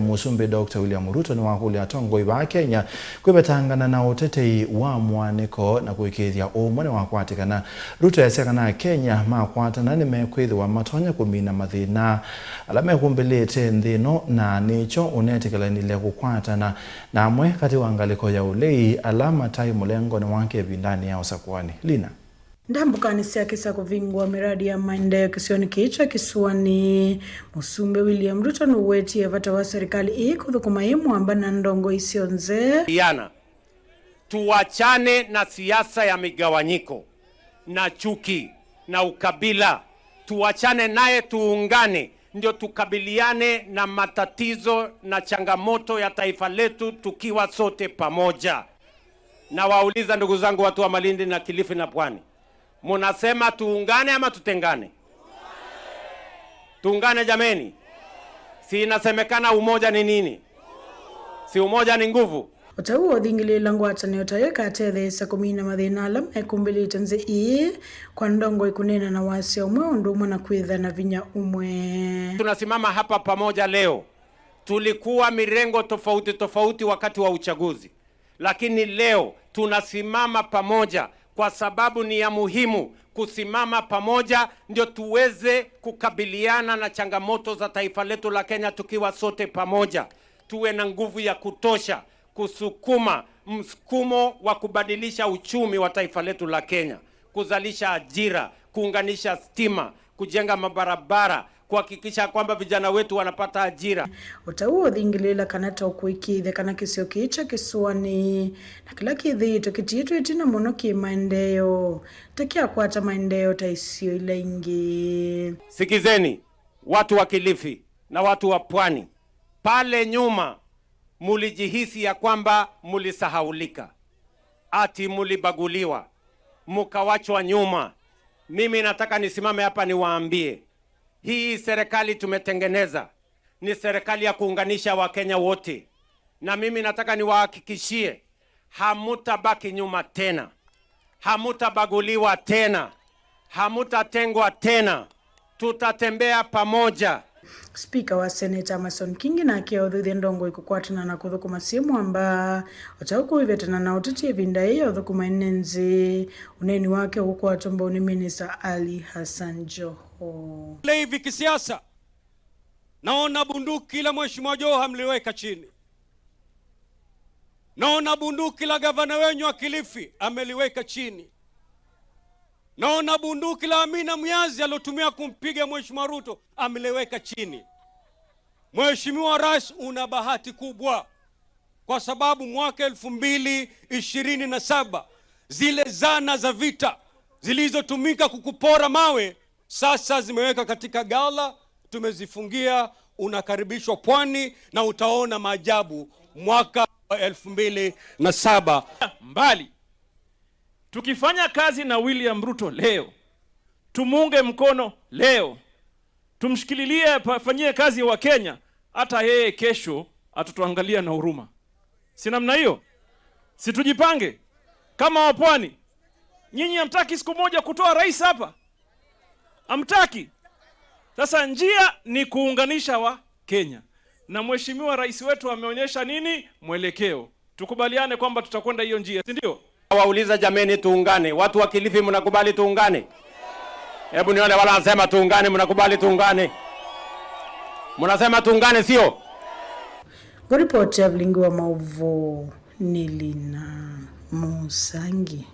Musumbi Dr. William Ruto ni wakulia atongoi ba Kenya kwibetangana na utetei wa mwaniko na kuikithia umwe ni wakwatikana. Ruto yasya kana Kenya makwatana nimekwithiwa matonya kumina mathina ala mekumbilite nthi ino na nicho unetikilanile kukwatana na amwe kati wa ngaliko ya ulei ala matai mulengoni wake ivindani ya usakuani. Lina Ndambukani syake sya kuvingua miradi ya maendeleo kisioni kicha kisuani Musumbi William Ruto nuwetie vata wa serikali ii kuthukuma imwamba na ndongo isio nzee. Yana tuwachane na siasa ya migawanyiko na chuki na ukabila, tuwachane naye, tuungane ndio tukabiliane na matatizo na changamoto ya taifa letu tukiwa sote pamoja. Na wauliza ndugu zangu, watu wa Malindi na Kilifi na Pwani, munasema tuungane ama tutengane? Tuungane jameni. Si inasemekana umoja ni nini? Si umoja ni nguvu? Utau uthingilila ngwatanio tayo ikatetheesya kumina mathina ala mekumbilite nthi ii kwa ndongo ikunena na wasya umwe undu umwe na kwitha na vinya umwe. Tunasimama hapa pamoja leo. Tulikuwa mirengo tofauti tofauti wakati wa uchaguzi, lakini leo tunasimama pamoja kwa sababu ni ya muhimu kusimama pamoja, ndio tuweze kukabiliana na changamoto za taifa letu la Kenya tukiwa sote pamoja. Tuwe na nguvu ya kutosha kusukuma msukumo wa kubadilisha uchumi wa taifa letu la Kenya, kuzalisha ajira, kuunganisha stima, kujenga mabarabara, kuhakikisha kwamba vijana wetu wanapata ajira. Utau uthingilila kana ta ukuikithia kana kisio kicha kisuani na kila kithiitwe kitiitwe itina muno ki maendeeo ta kyakwata maendeeo ta isio ila ingi. Sikizeni watu wa Kilifi na watu wa Pwani, pale nyuma mulijihisi ya kwamba mulisahaulika, ati mulibaguliwa, mukawachwa nyuma. Mimi nataka nisimame hapa niwaambie, hii serikali tumetengeneza ni serikali ya kuunganisha Wakenya wote, na mimi nataka niwahakikishie hamutabaki nyuma tena, hamutabaguliwa tena, hamutatengwa tena, tutatembea pamoja. Spika wa Seneta Amason Kingi nake uthuthia ndongo ikukwatana na kuthukuma si mwamba otaukuivetana na uteti ivinda iyo uthukuma ene nzi uneni wake ukukwatwa mbau ni Minister Ali Hassan Joho. Leo hivi kisiasa naona bunduki la Mheshimiwa Joho amliweka chini, naona bunduki la gavana wenyu wa Kilifi ameliweka chini, naona bunduki la Amina Myazi aliotumia kumpiga Mheshimiwa Ruto ameliweka chini. Mheshimiwa Rais, una bahati kubwa kwa sababu mwaka 2027 zile zana za vita zilizotumika kukupora mawe sasa zimeweka katika gala, tumezifungia. Unakaribishwa Pwani na utaona maajabu mwaka wa 2007. Mbali tukifanya kazi na William Ruto leo, tumuunge mkono leo, tumshikililie, afanyie kazi wa Kenya, hata yeye kesho atatuangalia na huruma. Si namna hiyo? Si tujipange kama wapwani? Nyinyi hamtaki siku moja kutoa rais hapa? Hamtaki? Sasa njia ni kuunganisha wa Kenya, na mheshimiwa rais wetu ameonyesha nini mwelekeo. Tukubaliane kwamba tutakwenda hiyo njia, si ndio? Wauliza jameni, tuungane. Watu wa Kilifi mnakubali tuungane? Hebu nione wala wanasema tuungane, mnakubali tuungane? Mnasema tuungane, sio? Nguripoti ya vilingi wa mauvu ni Lina Musangi.